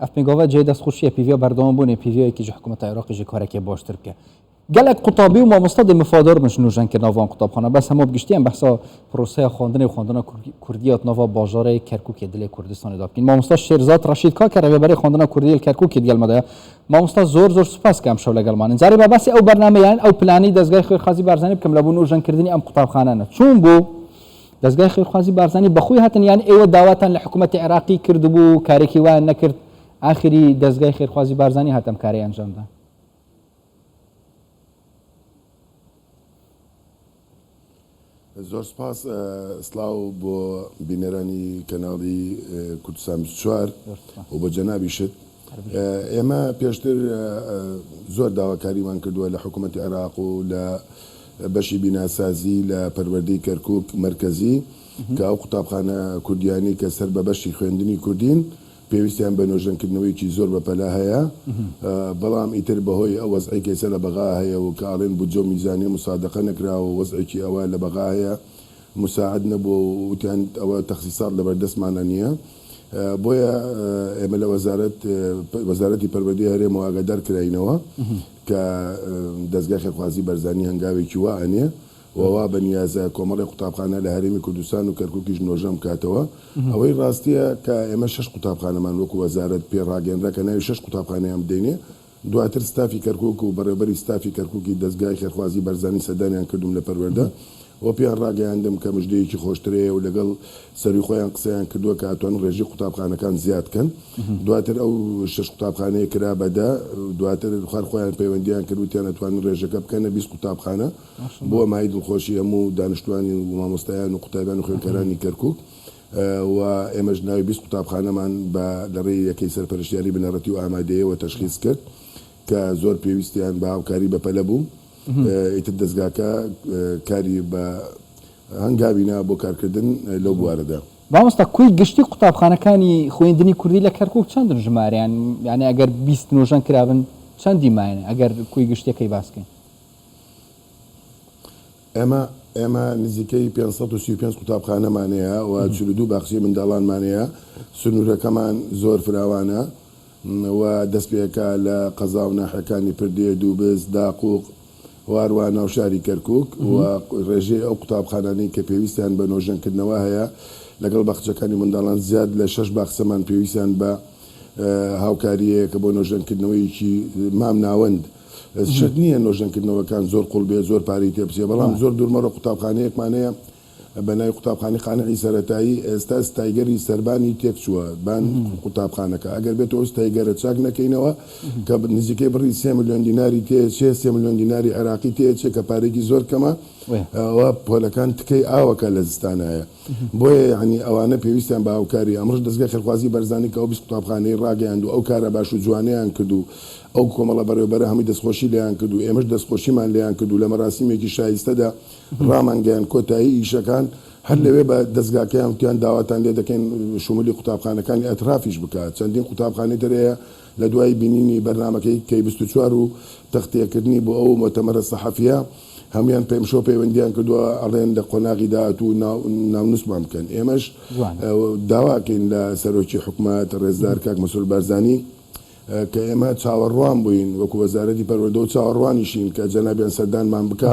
ئەف پێنگاڤە جێ دەست خوشیە پیڤیا بەردەوام بوونێ پیڤیایەکی ژ حکوومەتە عێراقی ژ کارەکێ باشتر بکە. گەلەک قوتابی و مامۆستا دێ مفادار بن ژ نوژەن کردنا ڤان قوتابخانە بەس هەموو بگشتی ئەم بەحسا پرۆسەیا خواندنێ و خواندنا کوردیات ناڤا باژارێ کەرکوکێ دلێ کوردستانێ دا بکەین. مامۆستا شێرزاد ڕەشید کاکە ڕێڤەبەرێ خواندنا کوردیێ ل کەرکوکێ دگەل مەدایە. مامۆستا زۆر زۆر سوپاس کە ئەمشەو لەگەڵمانن. جارێ با باسی ئەو بەرنامە یان ئەو پلانەی دەزگای خێرخوازی بارزانی بکەم لە بۆ نوژەن کردنی ئەم قوتابخانانە. چۆن بوو؟ دەزگای خێرخوازی بارزانی بەخۆی هاتن یان ئێوە داواتان لە حکوومەتی عێراقی کردبوو کارێکی وایان نەکرد ئاخری دەزگای خێرخوازی بارزانی هات ئەم کارەی ئەنجامدا؟ زۆر سپاس سڵاو بۆ بینەرانی کەناڵی کوردستان 24 و بۆ جەنابیشت. ئێمە پێشتر زۆر داواکاریمان کردووە لە حکوومەتی عێراق و لە بەشی بیناسازی لە پەروەردەی کەرکووک مەرکەزی کە ئەو قوتابخانە کوردیانەی کە سەر بە بەشی خوێندنی کوردین پێویستیان بە نۆژەنکردنەوەیەکی زۆر بەپەلە هەیە، بەڵام ئیتر بەهۆی ئەو وەزعەی کە ئێستا لە بەغا هەیە و کە ئەڵێن بودجە و میزانیە موسادەقە نەکراوە و وەزعێکی ئەوە لە بەغا هەیە موساعد نەبووە و وتیان ئەوە تەخسیسات لەبەردەستمانا نییە بۆیە ئێمە لە وەزارەت وەزارەتی پەروەردەی هەرێمەوە ئاگادار کراینەوە کە دەزگای خێرخوازی بەرزانی هەنگاوێکی وا ئەنێ و وا بە نیازە کۆمەڵێک قوتابخانە لە هەرێمی کوردستان و کەرکوکیش نۆژەن بکاتەوە. ئەوەی ڕاستییە کە ئێمە شەش قوتابخانەمان وەکو وەزارەت پێ ڕاگەیەنرا کە ناوی شەش قوتابخانەیان بدەینێ، دواتر ستافی کەرکوک و بەڕێوەبەری ستافی کەرکوکی دەزگای خێرخوازی بەرزانی سەردانیان کردووم لە پەروەردە و پێیان ڕاگەیاندم کە مژدەیەکی خۆشتر هەیە و لەگەڵ سەرووی خۆیان قسەیان کردووە کە ئەتوانن ڕێژەی قوتابخانەکان زیاد کەن. دواتر ئەو شەش قوتابخانەیە کرا بە 10، دواتر هەر خۆیان پەیوەندیان کرد وتیان ئەتوانن ڕێژەکە بکەنە 20 قوتابخانە. بووە مایەی دڵخۆشی هەموو دانیشتوانی و مامۆستایان و قوتابیان و خوێندکارانی کەرکوک و ئێمەش ناوی 20 قوتابخانەمان بە لە ڕێی یەکەی سەرپەرشتیاری بنەڕەتی و ئامادەیەوە تەشخیس کرد کە زۆر پێویستیان بە هاوکاری بەپەلە بوو. ئیتر دەزگاکە کاری بە هەنگاوی نا بۆ کارکردن لەو بوارەدا. مامۆستا کۆی گشتی قوتابخانەکانی خوێندنی کوردی لە کەرکوک چەندن ژمارەیان یانی ئەگەر 20 نۆژەن کرابن چەندی ماینە ئەگەر کۆی گشتیەکەی باس کەین؟ ئێمە ئێمە نزیکەی 535 قوتابخانەمان هەیە و 42 باخچەی منداڵانمان هەیە، سنوورەکەمان زۆر فراوانە و دەست پێکا لە قەزا و ناحیەکانی پردێ، دووبز، داقوق و هەروەها ناو شاری کەرکووک و ڕێژەی ئەو قوتابخانانەی کە پێویستیان بە نۆژەنکردنەوە هەیە لەگەڵ باخچەکانی منداڵان زیاد لە شەش باخچەمان پێویستیان بە هاوکارییە کە بۆ نۆژەنکردنەوەیەکی مام ناوەند شەرت نییە نۆژەنکردنەوەکان زۆر قوڵ بێت زۆر پارەی تێ بچێت بەڵام زۆر دوور مەڕۆ قوتابخانەیەکمان هەیە بە ناوی قوتابخانەی قانعی سەرەتایی ئێستا ستایگەری سەربانی تێکچووە بان قوتابخانەکە ئەگەر بێت ئەو ستایگەرە چاک نەکەینەوە کە نزیکەی بڕی سێ ملیۆن دیناری تێچێ سێ ملیۆن دیناری عێراقی تێچێ کە پارێکی زۆر کەمە ئەوە پۆلەکان تکەی ئاوەکە لە زستانایە بۆیە یەعنی ئەوانە پێویستیان بە هاوکاریە. ئەمڕۆش دەزگای خێرخوازی بەرزانی کە ئەو 20 قوتابخانەی ڕاگەیاند و ئەو کارە باش و جوانەیان کرد و ئەو کۆمەڵە بەڕێوەبەرە هەمووی دەستخۆشی لێیان کرد و ئێمەش دەستخۆشیمان لێیان کرد و لە مەراسیمێکی شایستەدا ڕامانگەیاند کۆتایی ئیشەکان هەر لەوێ بە دەزگاکەیان وتیان داواتان لێ دەکەین شمولی قوتابخانەکانی ئەترافیش بکا چەندین قوتابخانەی تر هەیە لە دوای بینینی بەرنامەکەی کەی 24 و تەغتیەکردنی بۆ ئەو موتەمەرە سەحەفیە هەموویان پێمشەو پەیوەندیان کردووە ئەڵێن لە قۆناغی داهاتوو ناونووسمان بکەن ئێمەش داواکەین لە سەرۆکی حکومەت ڕێزدار کاک مەسرور بارزانی کە ئێمە چاوەڕوان بووین وەکو وەزارەتی پەروەردە و چاوەڕوانیشین کە جەنابیان سەردانمان بکا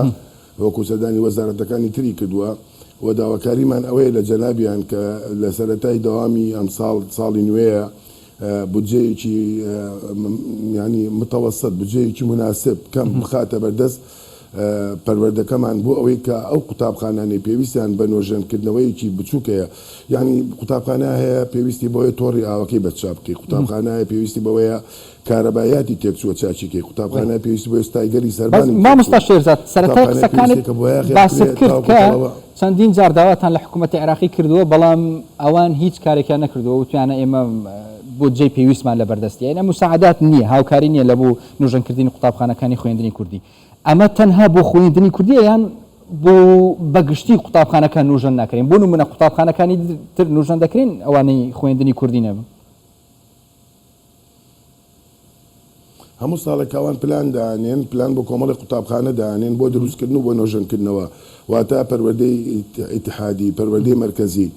وەکو سەردانی وەزارەتەکانی تری کردووە و داواکاریمان ئەوەیە لە جەنابیان کە لە سەرەتای دەوامی ئەمساڵ ساڵی نوێیە بودجەیەکی یانی متەوەسەت بودجەیەکی موناسب کەم بخاتە بەردەست پەروەردەکەمان بۆ ئەوەی کە ئەو قوتابخانانەی پێویستیان بە نۆژەنکردنەوەیەکی بچووک هەیە یانی قوتابخانە هەیە پێویستی بەوەیە تۆڕی ئاوەکەی بەرچاو بکەی قوتابخانە هەیە پێویستی بەوەیە کارەبایاتی تێکچووە چاکی کەی قوتابخانە پێویستی بۆیە ستایگەری بەس سەربانی مامۆستا تێکچووە شێرزاد سەرەتای قوتابخانە قسەکانت پێویستیە کە بۆیاخێ باست بکرێ کرد تاوەکو کە تەڵەوە چەندین جار داواتان لە حکوومەتی عێراقی کردووە بەڵام ئەوان هیچ کارێکیان نەکردووە وتویانە ئێمە بودجەی پێویستمان لەبەردەستیە یعنی مساعدات نییە هاوکاری نییە لە بۆ نۆژەنکردنی قوتابخانەکانی خوێندنی کوردی ئەمە تەنها بۆ خوێندنی کوردیە یان بۆ بەگشتی قوتابخانەکان نوژەن ناکرێن بۆ نمونە قوتابخانەکانی تر نوژەن دەکرێن ئەوانەی خوێندنی کوردی نەبن؟ هەموو ساڵێک ئەوان پلان دانێن، پلان بۆ کۆمەڵێک قوتابخانە دانێن بۆ دروستکردن و بۆ نۆژەنکردنەوە، واتە پەروەردەی ئیتیحادی، پەروەردەی مەرکەزی.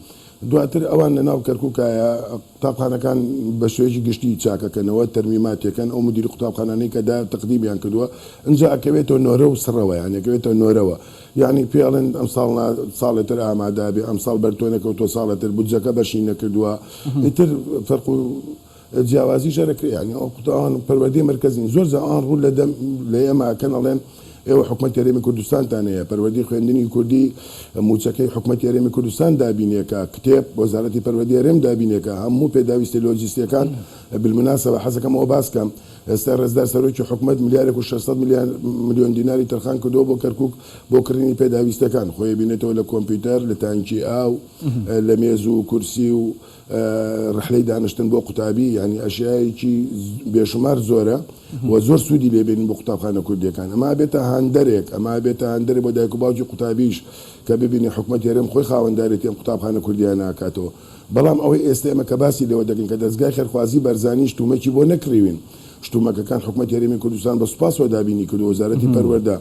دواتر ئەوان لە ناو کەرکوکایە قوتابخانەکان بە شێوەیەکی گشتی چاکەکەنەوە، تەرمیماتێکەن، ئەو مدیری قوتابخانانەی کە دا تەقدیمیان کردووە، ئینجا ئەکەوێتەوە نۆرە و سڕەوە، یانی ئەکەوێتەوە نۆرەوە، یانی پێی ئەڵێن ئەمساڵ نا ساڵێ تر ئامادە ئەبێ، ئەمساڵ بەر تۆ نەکەوتووە ساڵێ تر، بودجەکە بەشی نەکردووە، ئیتر فەرق و جیاوازیش ئەکرێ، یانی ئەو قوتابان پەروەردەی مەرکەزین، زۆر جار ئەوان ڕوو لە دەم لە ئێمە ئەکەن ئەڵێن ئێوە حکومەتی هەرێمی کوردستانتان هەیە، پەروەردەی خوێندنی کوردی مووچەکەی حکومەتی هەرێمی کوردستان دابینێکا، کتێب وەزارەتی پەروەردەی هەرێم دابینێکا، هەموو پێداویستیە لۆجیستیەکان، بالمناسبە حەزەکەم ئەوە باس کەم ئێستا ڕێزدار سەرۆکی حکومەت ملیارێک و 600 ملیۆن دیناری تەرخان کردووە بۆ کەرکوک بۆ کڕینی پێداویستەکان، خۆی ئەبینێتەوە لە کۆمپیوتەر، لە تانکی ئاو، لە مێز و کورسی و ڕەحلەی دانشتن بۆ قوتابی یانی ئەشیایەکی بێشومار زۆرە و زۆر سوودی لێ بینین بۆ قوتابخانە کوردیەکان ئەمە ئەبێتە هاندەرێک ئەمە ئەبێتە هاندەرێک بۆ دایک و باوکی قوتابیش کە ببینی حکومەتی هەرێم خۆی خاوەندارێتی ئەم قوتابخانە کوردیانە ئەکاتەوە بەڵام ئەوەی ئێستا ئێمە کە باسی لێوە دەکەین کە دەزگای خێرخوازی بەرزانی شتومەکی بۆ نەکڕیوین شتومەکەکان حکومەتی هەرێمی کوردستان بە سوپاسەوە دابینی کردووە وەزارەتی پەروەردە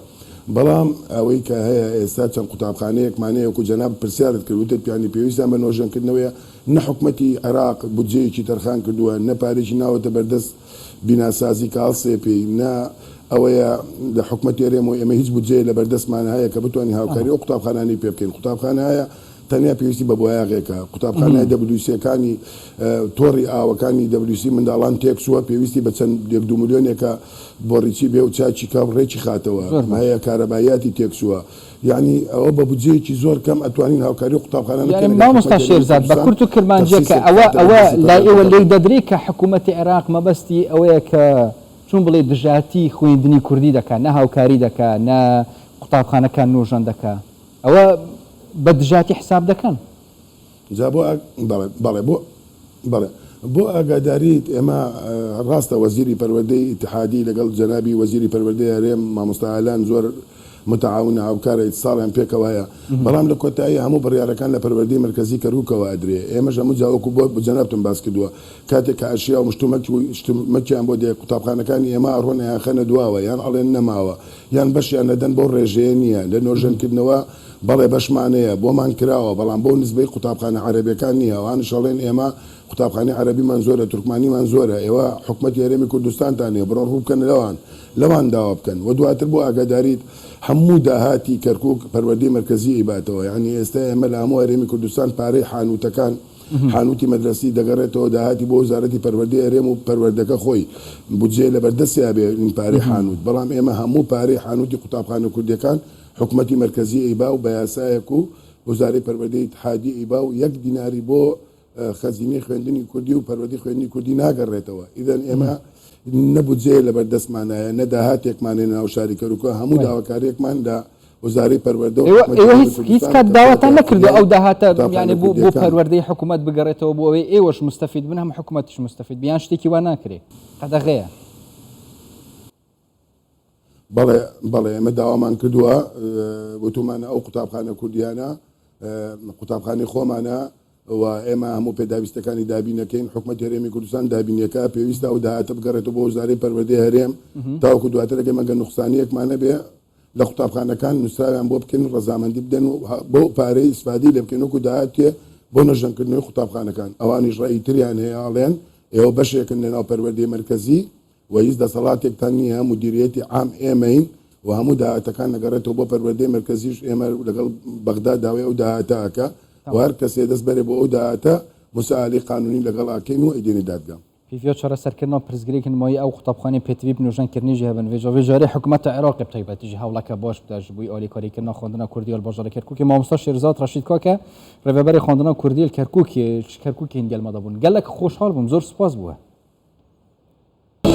بەڵام ئەوەی کە هەیە ئێستا چەند قوتابخانەیەکمان هەیە وەکو جەنابت پرسیارت کرد وتت یانی پێویستیان بە نۆژەنکردنەوەیە نە حکومەتی عێراق بودجەیەکی تەرخان کردووە نە پارەیەکی ناوەتە بەردەست بیناسازی کە هەڵسێ پێی نە ئەوەیە لە حکومەتی هەرێمەوە ئێمە هیچ بودجەیە لە بەردەستمان هەیە کە بتوانین هاوکاری ئەو قوتابخانانەی پێ بکەین قوتابخانە هەیە تەنیا پێویستی بە بۆیاغێکە، قوتابخانە دەبلیوسییەکانی تۆڕی ئاوەکانی دەبلیوسی منداڵان تێکچووە، پێویستی بە چەند یەک دوو ملیۆنێکە بۆڕیی بێ و چاکی کا و ڕێکی خاتەوە، هەیە کارەباییاتی تێکچووە، یانی ئەوە بە بودجەیەکی زۆر کەم ئەتوانین هاوکاری و قوتابخانان یانی بکەین ئەگەر مامۆستا حکومەتی هەرێمی شێرزاد بە کوردستان کورت و کرمانجیەکە تەخسیسێک ئەوە بخاتە ئەوە بەردەستی لای پەروەردە ئێوە کەرکوک. لێک دەدرێ کە حکوومەتی عێراق مەبەستی ئەوەیە کە چۆن بڵێی دژایەتی خوێندنی کوردی دەکا نە هاوکاری دەکا نە قوتابخانەکان نۆژەن دەکا. ئەوە بە دژاتی حساب دەکەن؟ جا بۆ بەڵێ بەڵێ بۆ بەڵێ بۆ ئاگاداریت ئێمە ڕاستە وەزیری پەروەردەی ئیتحادی لەگەڵ جەنابی وەزیری پەروەردەی هەرێم مامۆستا ئالان زۆر متعاونە هاوکارە ئیتساڵیان پێکەوە هەیە بەڵام لە کۆتایی هەموو بڕیارەکان لە پەروەردەی مەرکەزی کەرکوکەوە ئەدرێ ئێمەش هەموو جا وەکو بۆ جەنابتم باس کردووە کاتێک کە ئەشیا و مشتومەک و شتومەکیان بۆ دێ قوتابخانەکانی ئێمە ئەڕۆن ئەیانخەنە دواوە یان ئەڵێن نەماوە یان بەشیان ئەدەن بەو ڕێژەیە نییە لە نۆژەنکردنەوە بەڵێ بەشمان هەیە بۆمان کراوە بەڵام بەو نسبەی قوتابخانە عەرەبیەکان نییە ئەوانش ئەڵێن ئێمە قوتابخانەی عەرەبیمان زۆرە تورکمانیمان زۆرە ئێوە حکومەتی هەرێمی کوردستانتان هەیە بڕۆن ڕوو بکەنە لەوان لەوان داوا بکەن وە دواتر بۆ ئاگاداریت هەموو داهاتی کەرکوک پەروەردەی مەرکەزی ئەیباتەوە یانی ئێستا ئێمە لە هەموو هەرێمی کوردستان پارەی حانوتەکان حانوتی مەدرەسی دەگەڕێتەوە داهاتی بۆ وەزارەتی پەروەردەی هەرێم و پەروەردەکە خۆی بودجەیە لەبەردەستیا بێ پارەی حانوت بەڵام ئێمە هەموو پارەی حانوتی قوتابخانە کوردیەکان حکومەتی مەرکەزی ئەیبا و بە یاسایەک و وەزارەی پەروەردەی ئیتحادی ئەیبا و یەک دیناری بۆ خەزینەی خوێندنی کوردی و پەروەردەی خوێندنی کوردی ناگەڕێتەوە ئیدەن ئێمە نە بودجەیە لەبەردەستمانایە نە داهاتێکمان هەیە ناو شاری کەرکوک هەموو داواکاریەکمان لە وەزارەی پەروەردە و ئێوە حکومەتی ئێوە هەرێمی هیچ هیچ کوردستان کات کە داواتان بکەوێتە نەکردووە فریای ئەو داهاتە قوتابخانە یانی بۆ بۆ کوردییەکان. پەروەردەی حکوومەت بگەڕێتەوە بۆ ئەوەی ئێوەش موستەفید بن هەم حکوومەتیش موستەفید بی یان شتێکی وا ناکرێ قەدەغەیە؟ بەڵێ بەڵێ ئێمە داوامان کردووە وتومانە ئەو قوتابخانە کوردیانە قوتابخانەی خۆمانە و ئێمە هەموو پێداویستەکانی دابین ئەکەین، حکومەتی هەرێمی کوردستان دابینی ئەکا، پێویستە ئەو داهاتە بگەڕێتەوە بۆ وەزارەی پەروەردەی هەرێم تاوەکو دواتر ئەگەر مەگەر نوقسانییەکمان هەبێ لە قوتابخانەکان نووسراویان بۆ بکەین و ڕەزامەندی بدەن و بەو پارەی ئیسفادەی لێ بکەین وەکو داهاتێ بۆ نۆژەنکردنەوەی قوتابخانەکان. ئەوانیش ڕەئی تریان هەیە ئەڵێن ئێوە بەشێکن لەناو پەروەردەی مەرکەزی و هیچ دەسەڵاتێکتان نییە، مودیریەتی عام ئێمەین و هەموو داهاتەکان دەگەڕێتەوە بۆ پەروەردەی مەرکەزیش، ئێمە لەگەڵ بەغدا داوای ئەو داهاتە ئەکا و هەر کەسێ دەست بەرێ بۆ ئەو داهاتە موسائەلەی قانونی لەگەڵ ئەکەین و ئەیدەینە دادگا. پێڤیا چارەسەرکردنا پرسگرێکن مایە ئەو قوتابخانەی پێتڤی بنوژەن کرنی ژی هەبن ڤێجا ڤێ جارێ حکومەتا عێراقێ بتایبەتی ژی هەوڵەکە باش بدا ژ بوی ئالیکاری کرنا خواندنا کوردی ال باژارە کەرکوکێ مامۆستا شێرزاد ڕەشید کاکە ڕێڤەبەرێ خواندنا کوردی ال کەرکوکێ ژ کەرکوکێ هین گەل مەدا بوون گەلەک خۆشحاڵ بووم زۆر سوپاس بووە.